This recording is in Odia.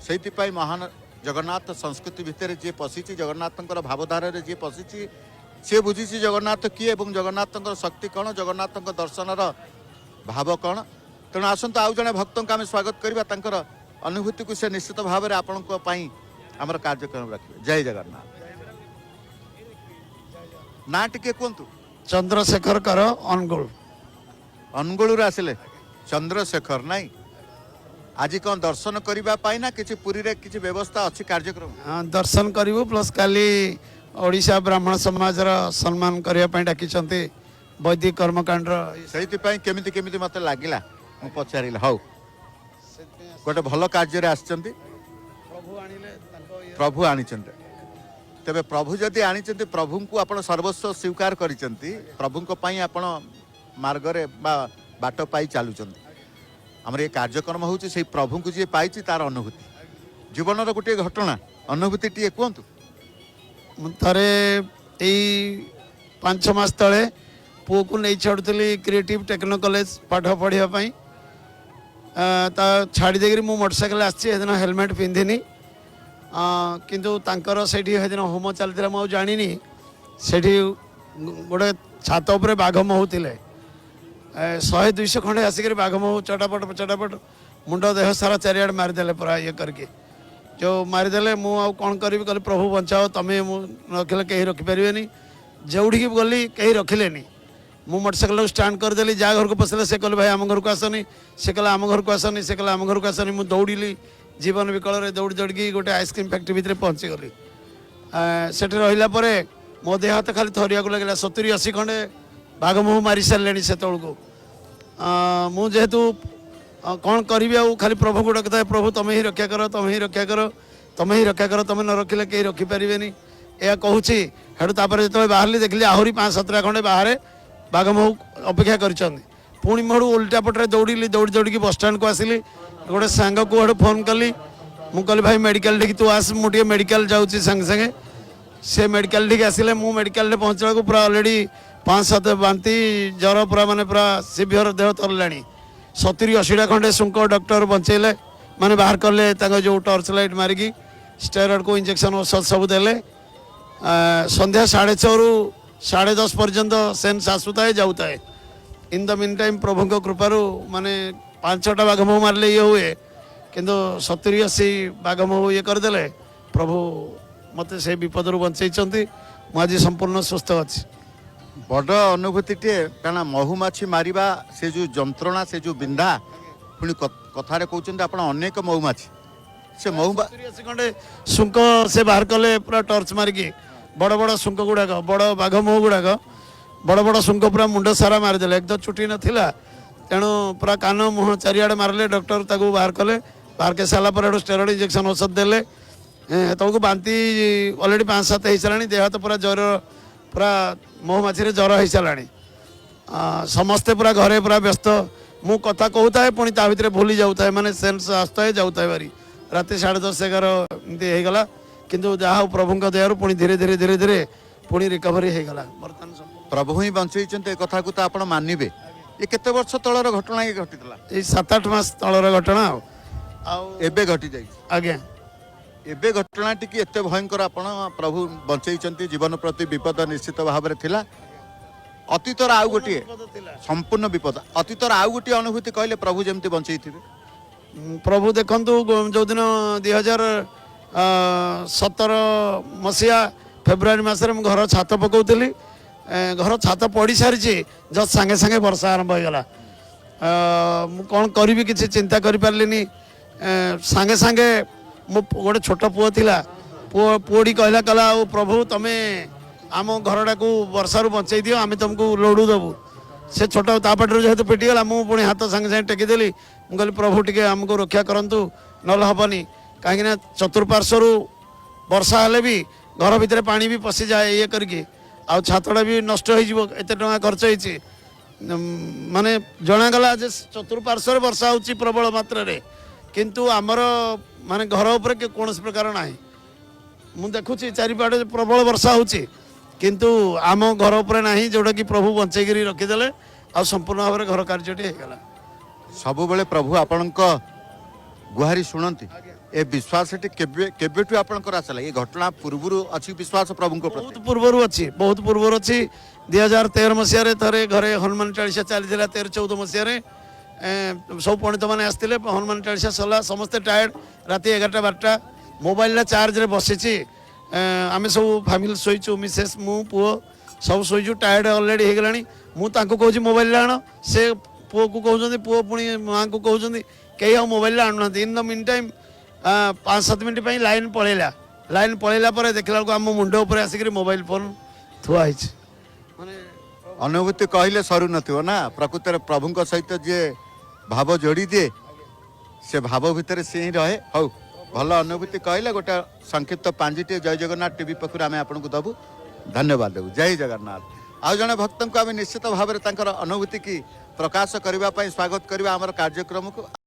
ସେଇଥିପାଇଁ ମହାନ ଜଗନ୍ନାଥ ସଂସ୍କୃତି ଭିତରେ ଯିଏ ପଶିଛି, ଜଗନ୍ନାଥଙ୍କର ଭାବଧାରାରେ ଯିଏ ପଶିଛି, ସିଏ ବୁଝିଛି ଜଗନ୍ନାଥ କିଏ ଏବଂ ଜଗନ୍ନାଥଙ୍କର ଶକ୍ତି କ'ଣ, ଜଗନ୍ନାଥଙ୍କ ଦର୍ଶନର ଭାବ କ'ଣ। ତେଣୁ ଆସନ୍ତୁ, ଆଉ ଜଣେ ଭକ୍ତଙ୍କୁ ଆମେ ସ୍ୱାଗତ କରିବା। ତାଙ୍କର ଅନୁଭୂତିକୁ ସେ ନିଶ୍ଚିତ ଭାବରେ ଆପଣଙ୍କ ପାଇଁ ଆମର କାର୍ଯ୍ୟକ୍ରମ ରଖିବେ। ଜୟ ଜଗନ୍ନାଥ। ନା ଟିକେ କୁହନ୍ତୁ। ଚନ୍ଦ୍ରଶେଖର କର, ଅନୁଗୁଳ। ଅନୁଗୁଳରୁ ଆସିଲେ ଚନ୍ଦ୍ରଶେଖର, ନାଇଁ? ଆଜି କ'ଣ ଦର୍ଶନ କରିବା ପାଇଁ ନା କିଛି ପୁରୀରେ କିଛି ବ୍ୟବସ୍ଥା ଅଛି, କାର୍ଯ୍ୟକ୍ରମ? ହଁ, ଦର୍ଶନ କରିବୁ, ପ୍ଲସ୍ କାଲି ଓଡ଼ିଶା ବ୍ରାହ୍ମଣ ସମାଜର ସମ୍ମାନ କରିବା ପାଇଁ ଡାକିଛନ୍ତି, ବୈଦିକ କର୍ମକାଣ୍ଡର। ସେଇଥିପାଇଁ କେମିତି କେମିତି ମତେ ଲାଗିଲା, ମୁଁ ପଚାରିଲି। ହଉ, ଗୋଟେ ଭଲ କାର୍ଯ୍ୟରେ ଆସିଛନ୍ତି। ପ୍ରଭୁ ଆଣିଲେ ତାଙ୍କ ଇଏ। ପ୍ରଭୁ ଆଣିଛନ୍ତି। ତେବେ ପ୍ରଭୁ ଯଦି ଆଣିଛନ୍ତି, ପ୍ରଭୁଙ୍କୁ ଆପଣ ସର୍ବସ୍ୱ ସ୍ୱୀକାର କରିଛନ୍ତି, ପ୍ରଭୁଙ୍କ ପାଇଁ ଆପଣ ମାର୍ଗରେ ବା ବାଟ ପାଇ ଚାଲୁଛନ୍ତି। ଆମର ଏ କାର୍ଯ୍ୟକ୍ରମ ହେଉଛି ସେଇ ପ୍ରଭୁଙ୍କୁ ଯିଏ ପାଇଛି ତାର ଅନୁଭୂତି, ଜୀବନର ଗୋଟିଏ ଘଟଣା, ଅନୁଭୂତି ଟିକେ କୁହନ୍ତୁ। ମୁଁ ଥରେ ଏଇ 5-6 ମାସ ତଳେ ପୁଅକୁ ନେଇ ଛାଡ଼ୁଥିଲି କ୍ରିଏଟିଭ୍ ଟେକ୍ନୋ କଲେଜ ପାଠ ପଢ଼ିବା ପାଇଁ। ତା ଛାଡ଼ି ଦେଇକିରି ମୁଁ ମୋଟରସାଇକେଲ ଆସିଛି। ସେଦିନ ହେଲମେଟ୍ ପିନ୍ଧିନି, କିନ୍ତୁ ତାଙ୍କର ସେଇଠି ସେଦିନ ହୋମ ଚାଲିଥିଲା, ମୁଁ ଆଉ ଜାଣିନି। ସେଠି ଗୋଟେ ଛାତ ଉପରେ ବାଘ ମହୁ ଥିଲେ, 100-200 ଖଣ୍ଡେ ଆସିକରି ବାଘ ମହୁ ଚଟାପଟ ଚଟାପଟ ମୁଣ୍ଡ ଦେହ ସାରା ଚାରିଆଡ଼େ ମାରିଦେଲେ ପୁରା ଇଏ କରିକି। ଯେଉଁ ମାରିଦେଲେ, ମୁଁ ଆଉ କ'ଣ କରିବି? କହିଲି, ପ୍ରଭୁ ବଞ୍ଚାଅ ତମେ, ମୁଁ ରଖିଲେ କେହି ରଖିପାରିବେନି। ଯେଉଁଠିକି ଗଲି କେହି ରଖିଲେନି। ମୁଁ ମୋଟରସାଇକେଲକୁ ଷ୍ଟାଣ୍ଡ କରିଦେଲି। ଯାହା ଘରକୁ ପଶିଲେ ସେ କହିଲେ, ଭାଇ, ଆମ ଘରକୁ ଆସନି। ସେ କହିଲେ, ଆମ ଘରକୁ ଆସନି। ସେ କହିଲେ, ଆମ ଘରକୁ ଆସନି। ମୁଁ ଦୌଡ଼ିଲି ଜୀବନ ବିକଳରେ, ଦୌଡ଼ି ଦୌଡ଼ିକି ଗୋଟେ ଆଇସ୍କ୍ରିମ୍ ଫ୍ୟାକ୍ଟ୍ରି ଭିତରେ ପହଞ୍ଚିଗଲି। ସେଠି ରହିଲା ପରେ ମୋ ଦେହ ହାତ ଖାଲି ଥରିବାକୁ ଲାଗିଲା। 70-80 ଖଣ୍ଡେ ବାଘ ମହୁ ମାରି ସାରିଲେଣି ସେତେବେଳକୁ। ମୁଁ ଯେହେତୁ କ'ଣ କରିବି ଆଉ, ଖାଲି ପ୍ରଭୁଙ୍କୁ ଡାକୁଥାଏ, ପ୍ରଭୁ, ତମେ ହିଁ ରକ୍ଷା କର, ତମେ ହିଁ ରକ୍ଷା କର, ତମେ ହିଁ ରକ୍ଷା କର, ତମେ ନ ରଖିଲେ କେହି ରଖିପାରିବେନି, ଏହା କହୁଛି। ହେଠୁ ତାପରେ ଯେତେବେଳେ ବାହାରିଲି, ଦେଖିଲି ଆହୁରି 5-7ଟା ଖଣ୍ଡେ ବାହାରେ ବାଘ ମହୁ ଅପେକ୍ଷା କରିଛନ୍ତି। ପୁଣି ମୁଁ ହେଠୁ ଓଲଟା ପଟରେ ଦୌଡ଼ିଲି। ଦୌଡ଼ି ଦୌଡ଼ିକି ବସଷ୍ଟାଣ୍ଡକୁ ଆସିଲି। ଗୋଟେ ସାଙ୍ଗକୁ ହେଠୁ ଫୋନ୍ କଲି। ମୁଁ କହିଲି, ଭାଇ, ମେଡ଼ିକାଲ ଠିକି ତୁ ଆସ, ମୁଁ ଟିକେ ମେଡ଼ିକାଲ ଯାଉଛି। ସାଙ୍ଗେ ସାଙ୍ଗେ ସେ ମେଡ଼ିକାଲ ଠିକି ଆସିଲେ। ମୁଁ ମେଡ଼ିକାଲରେ ପହଞ୍ଚିଲା ବେଳକୁ ପୁରା ଅଲରେଡ଼ି 5-7 ବାନ୍ତି, ଜ୍ୱର, ପୁରା ମାନେ ପୁରା ସିଭିଅର, ଦେହ ତରଲାଣି। 70-80ଟା ଖଣ୍ଡେ ଶୁଙ୍କ ଡକ୍ଟର ବଞ୍ଚେଇଲେ, ମାନେ ବାହାର କଲେ ତାଙ୍କ ଯେଉଁ ଟର୍ଚ୍ଚ ଲାଇଟ୍ ମାରିକି, ଷ୍ଟେରଏଡ଼କୁ ଇଞ୍ଜେକ୍ସନ୍, ଔଷଧ ସବୁ ଦେଲେ। ସନ୍ଧ୍ୟା 6:30ରୁ 10:30 ପର୍ଯ୍ୟନ୍ତ ସେନ୍ସ ଆସୁଥାଏ ଯାଉଥାଏ। ଇନ୍ the mean time ପ୍ରଭୁଙ୍କ କୃପାରୁ, ମାନେ 5-6ଟା ବାଘ ମହୁ ମାରିଲେ ଇଏ ହୁଏ, କିନ୍ତୁ 70-80 ବାଘ ମହୁ ଇଏ କରିଦେଲେ। ପ୍ରଭୁ ମୋତେ ସେ ବିପଦରୁ ବଞ୍ଚେଇଛନ୍ତି। ମୁଁ ଆଜି ସମ୍ପୂର୍ଣ୍ଣ ସୁସ୍ଥ ଅଛି। ବଡ଼ ଅନୁଭୂତିଟିଏ, କାରଣ ମହୁମାଛି ମାରିବା ସେ ଯେଉଁ ଯନ୍ତ୍ରଣା, ସେ ଯେଉଁ ବିନ୍ଧା, ପୁଣି କଥାରେ କହୁଛନ୍ତି ଆପଣ ଅନେକ ମହୁମାଛି, ସେ ମହୁ 70-80 ଖଣ୍ଡେ ଶୁଙ୍କ ସେ ବାହାର କଲେ ପୁରା ଟର୍ଚ୍ଚ ମାରିକି। ବଡ଼ ବଡ଼ ଶୁଙ୍କ ଗୁଡ଼ାକ, ବଡ଼ ବାଘ ମହୁ ଗୁଡ଼ାକ, ବଡ଼ ବଡ଼ ଶୁଙ୍କ ପୁରା ମୁଣ୍ଡ ସାରା ମାରିଦେଲେ। ଏକ ତ ଚୁଟି ନଥିଲା, ତେଣୁ ପୁରା କାନ ମୁହଁ ଚାରିଆଡ଼େ ମାରିଲେ। ଡକ୍ଟର ତାକୁ ବାହାର କଲେ। ବାହାର କରି ସାରିଲା ପରେ ହେଠୁ ଷ୍ଟେରଏଡ଼ ଇଞ୍ଜେକ୍ସନ୍ ଔଷଧ ଦେଲେ। ହେତେବେଳକୁ ବାନ୍ତି ଅଲରେଡ଼ି 5-7 ହେଇସାରିଲାଣି। ଦେହ ହାତ ପୁରା ଜ୍ୱର, ପୁରା ମହୁମାଛିରେ ଜ୍ୱର ହେଇସାରିଲାଣି। ସମସ୍ତେ ପୁରା ଘରେ ପୁରା ବ୍ୟସ୍ତ। ମୁଁ କଥା କହୁଥାଏ, ପୁଣି ତା ଭିତରେ ଭୁଲି ଯାଉଥାଏ, ମାନେ ସେନ୍ସ ଆସୁଥାଏ ଯାଉଥାଏ ଭାରି। ରାତି 10:30-11 ଏମିତି ହେଇଗଲା। କିନ୍ତୁ ଯାହା ହଉ, ପ୍ରଭୁଙ୍କ ଦୟାରୁ ପୁଣି ଧୀରେ ଧୀରେ ଧୀରେ ଧୀରେ ପୁଣି ରିକଭରି ହେଇଗଲା। ବର୍ତ୍ତମାନ ସମ୍ପୂର୍ଣ୍ଣ। ପ୍ରଭୁ ହିଁ ବଞ୍ଚେଇଛନ୍ତି, ଏ କଥାକୁ ତ ଆପଣ ମାନିବେ। ଏ କେତେ ବର୍ଷ ତଳର ଘଟଣା ଇଏ ଘଟିଥିଲା? ଏଇ 7-8 ମାସ ତଳର ଘଟଣା ଆଉ ଆଉ ଏବେ ଘଟି ଯାଇଛି? ଆଜ୍ଞା। ଏବେ ଘଟଣା ଟିକେ ଏତେ ଭୟଙ୍କର, ଆପଣ ପ୍ରଭୁ ବଞ୍ଚେଇଛନ୍ତି, ଜୀବନ ପ୍ରତି ବିପଦ ନିଶ୍ଚିତ ଭାବରେ ଥିଲା। ଅତୀତର ଆଉ ଗୋଟିଏ ବିପଦ ଥିଲା। ସମ୍ପୂର୍ଣ୍ଣ ବିପଦ। ଅତୀତର ଆଉ ଗୋଟିଏ ଅନୁଭୂତି କହିଲେ, ପ୍ରଭୁ ଯେମିତି ବଞ୍ଚେଇଥିବେ। ପ୍ରଭୁ ଦେଖନ୍ତୁ, ଯେଉଁଦିନ 2017 ମସିହା ଫେବୃଆରୀ ମାସରେ ମୁଁ ଘର ଛାତ ପକାଉଥିଲି। ଘର ଛାତ ପଡ଼ି ସାରିଛି, ଜଷ୍ଟ ସାଙ୍ଗେ ସାଙ୍ଗେ ବର୍ଷା ଆରମ୍ଭ ହୋଇଗଲା। ମୁଁ କ'ଣ କରିବି କିଛି ଚିନ୍ତା କରିପାରିଲିନି। ସାଙ୍ଗେ ସାଙ୍ଗେ ମୋ ଗୋଟେ ଛୋଟ ପୁଅ ଥିଲା, ପୁଅଟି କହିଲା, କହିଲା, ଆଉ ପ୍ରଭୁ, ତମେ ଆମ ଘରଟାକୁ ବର୍ଷାରୁ ବଞ୍ଚେଇ ଦିଅ, ଆମେ ତମକୁ ଲଡ଼ୁ ଦେବୁ। ସେ ଛୋଟ ତା ପାଟିରୁ ଯେହେତୁ ପିଟିଗଲା, ମୁଁ ପୁଣି ହାତ ସାଙ୍ଗେ ସାଙ୍ଗେ ଟେକିଦେଲି। ମୁଁ କହିଲି, ପ୍ରଭୁ ଟିକେ ଆମକୁ ରକ୍ଷା କରନ୍ତୁ, ନହେଲେ ହେବନି। କାହିଁକିନା ଚତୁଃପାର୍ଶ୍ୱରୁ ବର୍ଷା ହେଲେ ବି ଘର ଭିତରେ ପାଣି ବି ପଶିଯାଏ ଇଏ କରିକି, ଆଉ ଛାତଟା ବି ନଷ୍ଟ ହେଇଯିବ, ଏତେ ଟଙ୍କା ଖର୍ଚ୍ଚ ହେଇଛି। ମାନେ ଜଣାଗଲା ଯେ ଚତୁଃପାର୍ଶ୍ୱରେ ବର୍ଷା ହେଉଛି ପ୍ରବଳ ମାତ୍ରାରେ, କିନ୍ତୁ ଆମର ମାନେ ଘର ଉପରେ କୌଣସି ପ୍ରକାର ନାହିଁ। ମୁଁ ଦେଖୁଛି ଚାରିପାଟେ ପ୍ରବଳ ବର୍ଷା ହେଉଛି, କିନ୍ତୁ ଆମ ଘର ଉପରେ ନାହିଁ, ଯେଉଁଟାକି ପ୍ରଭୁ ବଞ୍ଚେଇକିରି ରଖିଦେଲେ ଆଉ ସମ୍ପୂର୍ଣ୍ଣ ଭାବରେ ଘର କାର୍ଯ୍ୟଟି ହେଇଗଲା। ସବୁବେଳେ ପ୍ରଭୁ ଆପଣଙ୍କ ଗୁହାରି ଶୁଣନ୍ତି, ଏ ବିଶ୍ୱାସଟି କେବେ କେବେଠୁ ଆପଣଙ୍କର ଆସିଲା? ଏ ଘଟଣା ପୂର୍ବରୁ ଅଛି ବିଶ୍ୱାସ ପ୍ରଭୁଙ୍କ ପ୍ରତି? ବହୁତ ପୂର୍ବରୁ ଅଛି, ବହୁତ ପୂର୍ବରୁ ଅଛି। 2013 ମସିହାରେ ଥରେ ଘରେ ହନୁମାନ ଚାଳିଶା ଚାଲିଥିଲା। 13-14 ମସିହାରେ ସବୁ ପଣ୍ଡିତମାନେ ଆସିଥିଲେ। ହନୁମାନ ଚାଳିଶା ସରିଲା, ସମସ୍ତେ ଟାୟାର୍ଡ, ରାତି 11ଟା 12ଟା, ମୋବାଇଲଟା ଚାର୍ଜରେ ବସିଛି। ଆମେ ସବୁ ଫ୍ୟାମିଲି ଶୋଇଛୁ, ମିସେସ୍, ମୁଁ, ପୁଅ ସବୁ ଶୋଇଛୁ। ଟାୟାର୍ଡ ଅଲରେଡ଼ି ହେଇଗଲାଣି। ମୁଁ ତାଙ୍କୁ କହୁଛି ମୋବାଇଲଟା ଆଣ, ସେ ପୁଅକୁ କହୁଛନ୍ତି, ପୁଅ ପୁଣି ମାଆଙ୍କୁ କହୁଛନ୍ତି, କେହି ଆଉ ମୋବାଇଲଟା ଆଣୁନାହାନ୍ତି। In the mean time 5-7 minute ପାଇଁ ଲାଇନ୍ ପଳେଇଲା। ଲାଇନ୍ ପଳେଇଲା ପରେ ଦେଖିଲା ବେଳକୁ ଆମ ମୁଣ୍ଡ ଉପରେ ଆସିକରି ମୋବାଇଲ ଫୋନ୍ ଥୁଆ ହେଇଛି। ମାନେ ଅନୁଭୂତି କହିଲେ ସରୁନଥିବ ନା। ପ୍ରକୃତରେ ପ୍ରଭୁଙ୍କ ସହିତ ଯିଏ ଭାବ ଯୋଡ଼ି ଦିଏ, ସେ ଭାବ ଭିତରେ ସେ ହିଁ ରହେ। ହଉ, ଭଲ ଅନୁଭୂତି କହିଲେ। ଗୋଟେ ସଂକ୍ଷିପ୍ତ ପାଞ୍ଜିଟିଏ ଜୟ ଜଗନ୍ନାଥ ଟିଭି ପାଖରୁ ଆମେ ଆପଣଙ୍କୁ ଦବୁ, ଧନ୍ୟବାଦ ଦେବୁ। ଜୟ ଜଗନ୍ନାଥ। ଆଉ ଜଣେ ଭକ୍ତଙ୍କୁ ଆମେ ନିଶ୍ଚିତ ଭାବରେ ତାଙ୍କର ଅନୁଭୂତିକି ପ୍ରକାଶ କରିବା ପାଇଁ ସ୍ୱାଗତ କରିବା ଆମର କାର୍ଯ୍ୟକ୍ରମକୁ।